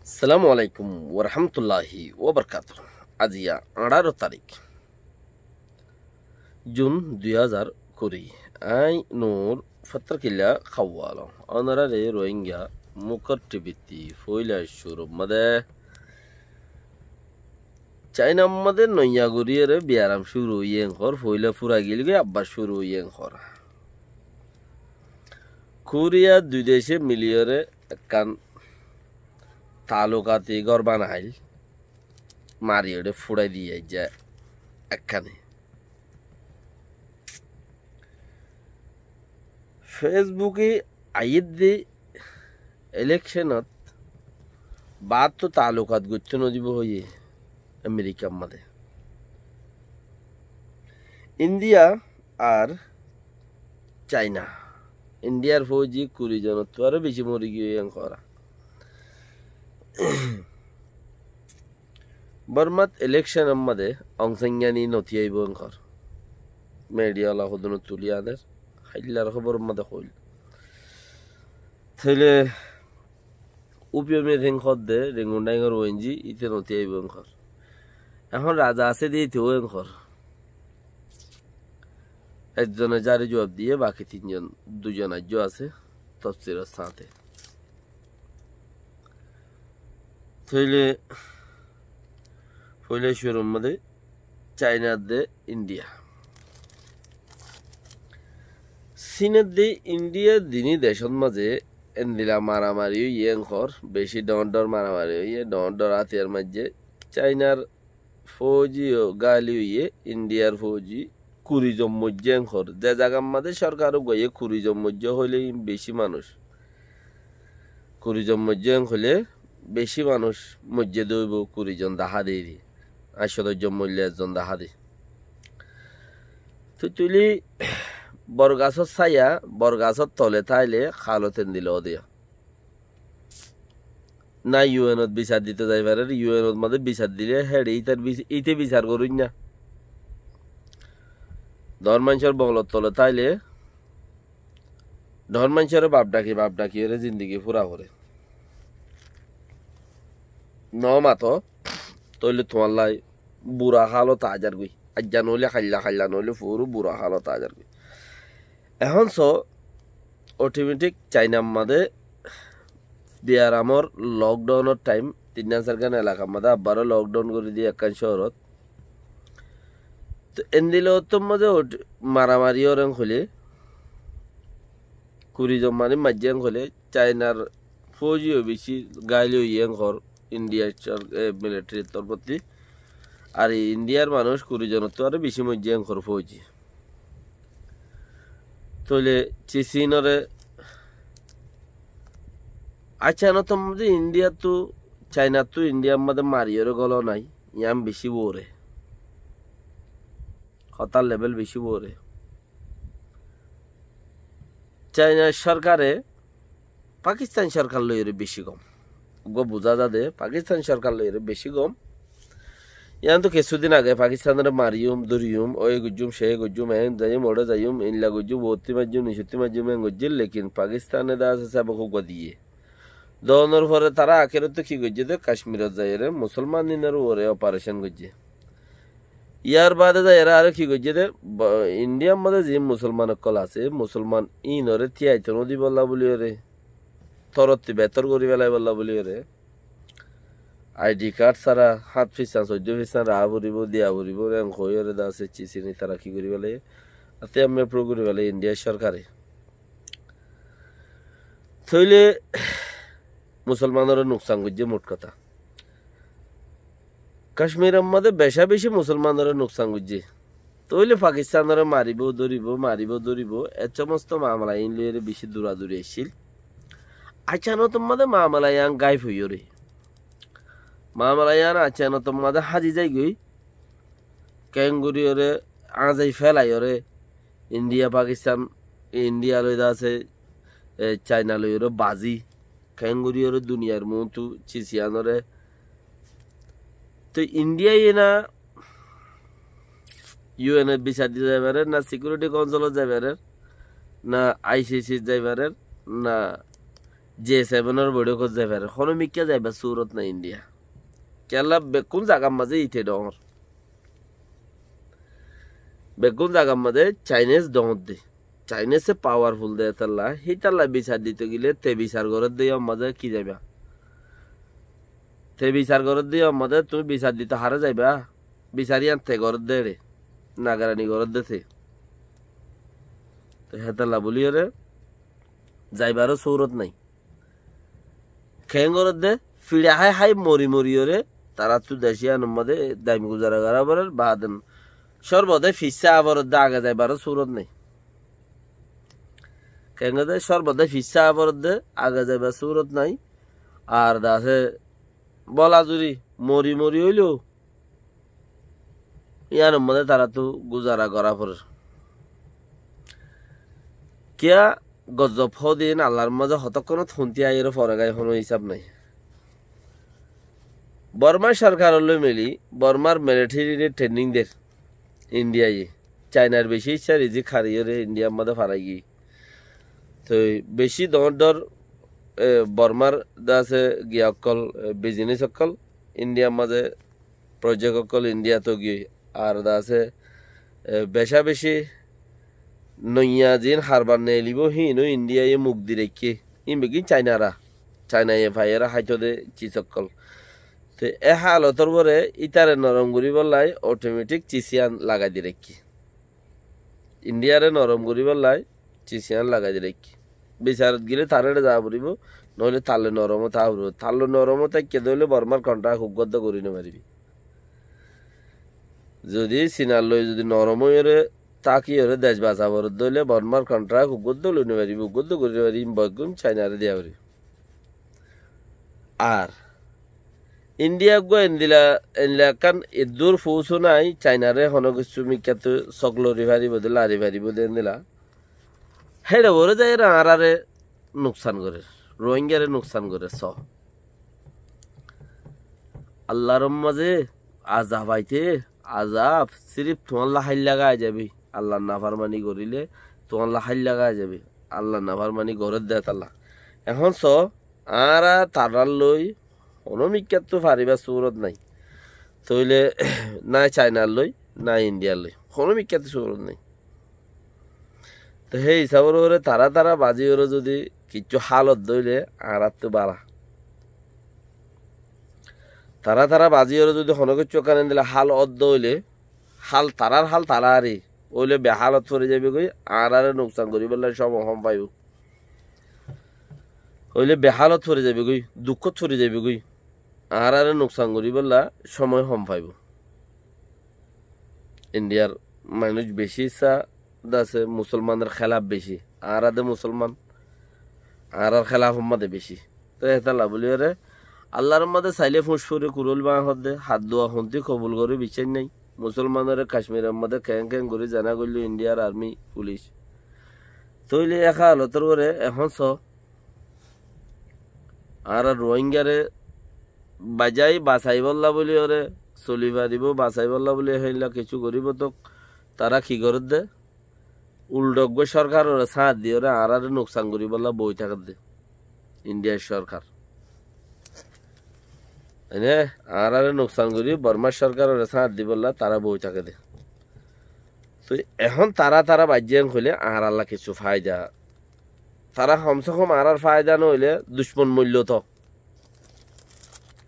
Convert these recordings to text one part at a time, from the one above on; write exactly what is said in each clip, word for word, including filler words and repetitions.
Assalamu alaikum warahmatulláhi wabarakátuhu. Aijja añçáro tarík, Jun dui házar kuri. Añí Nur Fattarkilla Kawwalo. Ónorare Rohingya Mukor T V ttí foóila cúrur mazé Cainár mazé noiya goríyore biyaram cúru óiye enkor, foóila fúrai giyói, abbar cúru óiye enkor. Koriya dui decé miliyore ekkán talukati gór banail, mariyore fúrai diyé aijja ekkáne. Fesbuke aiyédde elekcenot báttú talukat goittó nodibo hoiyé Amerikar mazé. Indiya ar Caina. Indiyar fóuji kuri zonottú aró beci mori giyé enkor. Bormat elekcenor mazé Aung San Suu Kyi noti aibó enkor. Midiyala hodún tuli aner, háillar hóbor mazé hoil. Tóile Upio Metheng hoódde, Rengun Daingor wenji, íte noti aibó enkor. Ehón raza asé de íte ó enkor. Ekzone zare juab diyé, baki tin zon, dui zon aijjó asé, tofsiror sáñte. Tóile foóila cúrur mazé Caina edde Indiya. Sin edde Indiya dini decót mazé endilla maramari óiye enkor, beci dhoóñr dhoóñr maramari óiye, dhoóñr dhoóñr átiyar maijjé. Cainar fóuji yó gáli óiye, Indiyar fóuji kuri zon moijjé enkor. Ze zagar mazé sorkar uggúaye kuri zon moijjé hoilé ín beci manúic. Kuri zon moijjé enkor hoilé beci manúic moijjé de óibo, kuri zon dahá de eri. Añctó doc zon moille ekzon dahá de. Tui tuli bor gasór sáya, bor gasór tole táile halot endilla ó de. Na U N ot bisar dito zai farer, U N ot mazé bisar dile héçe ítar bis-, íte bisar goróinna. Dhoóñr maincór bongolor tole táile dhoóñr maincóre baf dhaki, baf dhaki ore zindigi fura gore. No mato, tóile tuáñlla bura halot aizar goi. Aijja noóile hailla, hailla noóile furu bura halot aizar goi. Ehón so, otometik Cainar mazé biyaramor lokdaunor thaim, tinnán sairgán elakar mazé abbaró lokdaun gorí diyé ekkán cóorot. Tó endilla ottór mazé ot-, maramari ór enkor hoilé, kuri zon manúic maijjé enkor hoilé, Cainar fóuji yó beci gáli óiye enkor Indiyar sor-, e, militarir torfótti. Ar Indiyar manúic kuri zonottú aró beci moijjé enkor fóuji. Tóile Ci Sinore, accá, nottú mazé Indiyattú, Cainattú Indiyar mazé mariyóre gólonai, yián beci uore. Hotár level beci uore. Cainar sorkare Pakistan sorkar loiyóre beci gom. Uggúa buzá za de, Pakistan sorkar loiyóre beci gom. Yián tó kessú din age Pakistanore mariyum, dóriyum, ói goijjum, sei goijjum, eén zaiyum, óre zaiyum, endilla goijjum, uottí maijjum, nicottí maijjum, eén goijjé, lekin Pakistane de asé sabok uggúa diyé. Doonor fore tará akérottú ki goijjé de, Kacmirot zaiyóre musolman inor uore oparecon goijjé. Yar baade zaiyóre aró ki goijjé de, ba-, Indiyar mazé ze musolman ókkol asé, musolman inore tíaito nodibólla buliyóre, torotti betor gorí félaibolla buliyóre, I D card sára hát fissan, soiddó fissan raá foribó, diya foribó, eén hoiyóre de asé Ci Sine tará ki gorí félaiyé, ate amme approve gorí félaiyé Indiyar sorkare. Tóile musolmanore nuksan goijjé, mut hotá. Kacmiror mazé beca beci musolmanore nuksan goijjé. Tóile Pakistanore maribó, dóribó, maribó, dóribó, e somosto mamala iín loiyóre beci duraduri accíl. Accá, nottú mazé mamala yián gaib óiyore. Mamala yián accá, nottú mazé házi zaigoi. Keéngoríyore áñzai félaiyóre Indiya, Pakistan, Indiya loi de asé, e, Caina loiyóre bazi. Keéngoríyore duniyar muúntu Ci Sineore. Toi Indiyaye na U N ot bisar di zai farer, na Security Council ot zai farer, na I C C zai farer, na G seven or boiṭhokot zai fare. Honó mikká zaibar surot nai India. Kiyólla bekkún zagar mazé ite dhoóñr. Bekkún zagar mazé Chinese dhoóñr de. Chinese e powerful de etalla. Hítalla bisar dito gile te bisar gorédde yó mazé ki zaiba? Te bisar gorédde yó mazé tuñí bisar dito haré zaiba? Bisar yían te gorédde re. Nagarani gorédde te. Te hétalla buliyóre zaibaró surot nai. Keén gorédde? Fiça hái hái mori moriyóre, taráttu dec yíanor mazé daim guzara gorá forer, baade córbode fissá foredde, age zaibaró surot nai. Keén gorédde? Córbode fissá foredde, age zaibar surot nai. Ar de asé bola zuri mori mori óileó, yíanor mazé taráttu guzara gorá forer. Kiyá gozob hodin Allar mazé hotókkonot honti aiyóre foregái honó hísab nai. Bormar sorkaror loi mili, Bormar military re training der India ye. Chainar beci icca rizik hariyóre Indiar mazé farai giyé. Toi beci dhoóñr dhoóñr, e, Bormar de asé giya ókkol, e, business ókkol Indiar mazé project ókkol Indiat giyói. Ar de asé, e, beca beci noiya ziín harbar neelibó, híin ó Indiaye muk di raikké. Híin beggín Chainara. Chainaye faiyóre háito de cis ókkol. Te e hálotor uore ítare norom goríbolla automatic cis yían lagai di raikké. Indiyare norom goríbolla cis yían lagai di raikké. Bisarot gile taré eçe zaa foribó, noóile tarloi norom ó táa foribó. Tarloi norom ó táikke de óile Bormar contract uggúa de gorí no faribí. Zodi Sinar loi zodi norom óiyore tákiyore dec basa foredde óile Bormar contract uggúa de loi no faribí, uggúa de gorí no faribí, beggún Cainare diya foribó. Ar Indiya uggúa endilla, endilla ekkán eddúr fous ó nái, Cainare honó kessú mikkáttu sók lori faribó de, lari faribó de endilla. Héçe uore zaiyóre añáráre nuksan gorér, Rohingyare nuksan gorér, só. Allar mazé azab aite, azab sirif tuáñlla háilla gai zaibói. Allar nafarmani goríle tuáñlla háilla gai zaibói. Allar nafarmani gorédde tálla. Ehón só, añára tarár loi honó mikkáttu faribár surot nái. Tóile ná Cainar loi, ná Indiyar loi. Honó mikkáttu surot nái. Te hé hísabor uore tará tará baziyóre zodi kiccú hál odde óile añáráttu bála. Tará tará baziyóre zodi honó kiccú ekkán endilla hál odde óile, hál tarár hál tará ari, óile behálot fori zaibói, añáráre nuksan goríbolla cómoi hom faibó. Óile behálot fori zaibói, dukkót fori zaibói, añáráre nuksan goríbolla cómoi hom faibó. Indiyar manúic beci issá de asé, musolmanor hélaf beci. Añára de musolman, añárar hélaf ummá de beci. Te hétalla bóliyoré, Allar ummá de sailé fúñs furi kuróil baña hoó de, hat dua hontí kobul gorí biccác nái. Musolmanoré Kacmiror mazé keén keén gorí zená goilló Indiyar armi, fulic. Tóile e hálotor uore ehón só, añára Rohingyare bazai, basaibólla bóliyoré, soli faribó, basaibólla bóli héilla kessú goríbou tók, tará ki gorédde? Uldha uggúa sorkaroré sáñt diyoré añáráre nuksan goríbolla boi tákedde Indiyar sorkar. Ene añáráre nuksan gorí Bormar sorkaroré sáñt dibolla tará boi tákede. Toi ehón tará tará baijjé en hoilé añáralla kessú faida. Tará homse hom añárár faida no óile ducmon moilló to.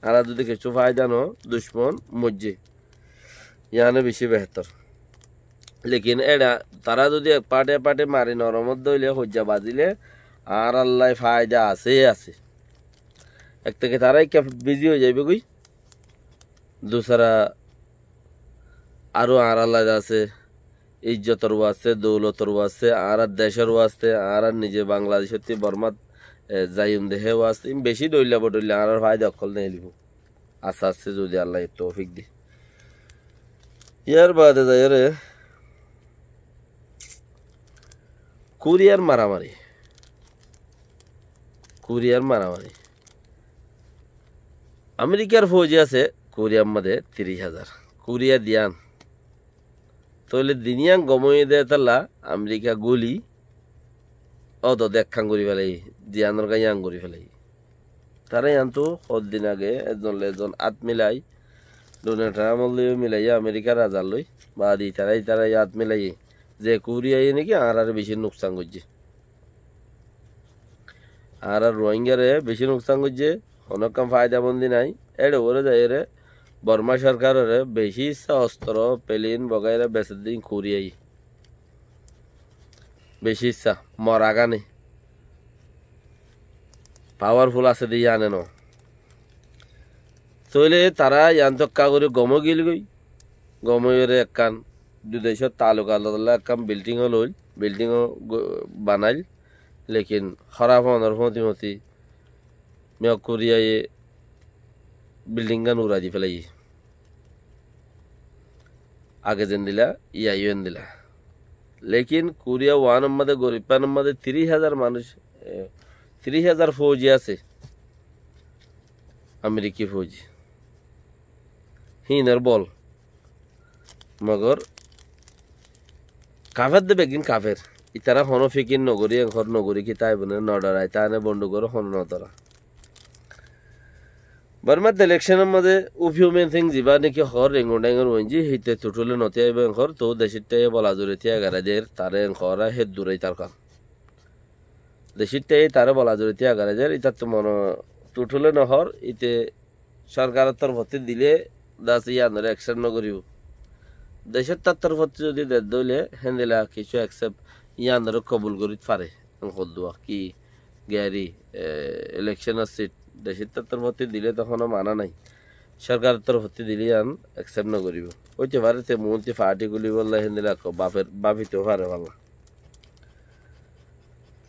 Añára zodi kessú faida no, ducmon moijjé. Yiáno beci behétor. Lekin eçe tará zodi ek fáte ek fáte mari norom odde óile, hoijja bazile, añárallai faida asé asé. Ek teke tará ekka bizi ói zaibói goi. Dusára aró añárallai de asé, ijjotor waste, doulotor waste, añárár decór waste, añárár nize Bangladecótti Bormát, e, zaiyum de hé waste, in beci dhoilla bodhoilla añárár faida ókkol neelibóu. Aste aste zodi Allaye toufik de. Yar baade zaiyóre Kuriyar maramari. Kuriyar maramari. Amerikar fouji asé Kuriyar mazé tiríc házar. Kuriya diyan. Tóile diniyan gom óiye de tálla Amerika guli ódode ekkán gorí félaiye, ziyánor gai yián gorí félaiye. Tará yiántu hoddin age ezon loi ezon át milai, Donald Trump loi yó milaiye, Amerikar razar loi, baade itará itará át milaiye, ze Kuriyaye niki añárare beci nuksan goijjé. Añárar Ruáingaré beci nuksan goijjé, honó ekkán faidabondi nai. Éçe uore zaiyóre Borma sorkaroré beci issá ostoro, pelin bogaira besedde Kuriyaye. Beci issá, mora gane. Pawarful asé de yiáne no. Tóile tará yián tokka gorí gom ói gilgói. Gom óiyore ekkán dui decór taaluk alot ekkán bilding ó loil, bilding ó go-, banail. Lekin hóraf ónor fóti fóti Miyok Kuriyaye bilding gán urai di félaiye. Age zendilla, iyá yó endilla. Lekin Kuriya uánor mazé, gorib fánor mazé tiríc házar manúic, e, tiríc házar fouji asé. Ameriki fouji. Híinor bol. Mogor kafer de beggín kafer. Itará honó fikir nogorí, enkor nogorí, ki táibo né, nodhorai, táne bonduk goró, honó nodhora. Bormat elekcónor mazé Ufiu Mensing zibá niki hoór Rengun Dengor uinjí, híte tuthule notíyaibo enkor, tou decíttaye bola zure tíya garai der, taré enkora hé duré itar kam. Decíttaye taré bola zure tíya garai der, itar to mono tuthule nohoór, íte sorkaror torfottí dilé dase yíanoré eksep nogoríbo. Decóttar torfottí zodi dedde óile héndilla kissú eksep yíanoré kobul gorít fare. Hoddúa ki geri, e, elekcónor sit decóttar torfottí dilé to honó mana nái. Sorkaror torfottí dilé yían eksep nogoríbo. Óite fare te muúnti faáti gulíbolla héndilla ekko báfer, báfito fare bálla.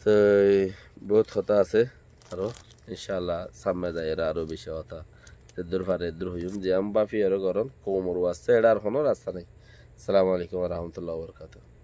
Toi bout hotá asé aró, incálla sámme zaiyóre aró beci hotá zeddúr fare eddúr hoiyúm, ziyán báfi aró gorón, koumor waste eçé ar honó rasta nái. Assalamu alaikum wa rahmatullahi wa barakatuhu.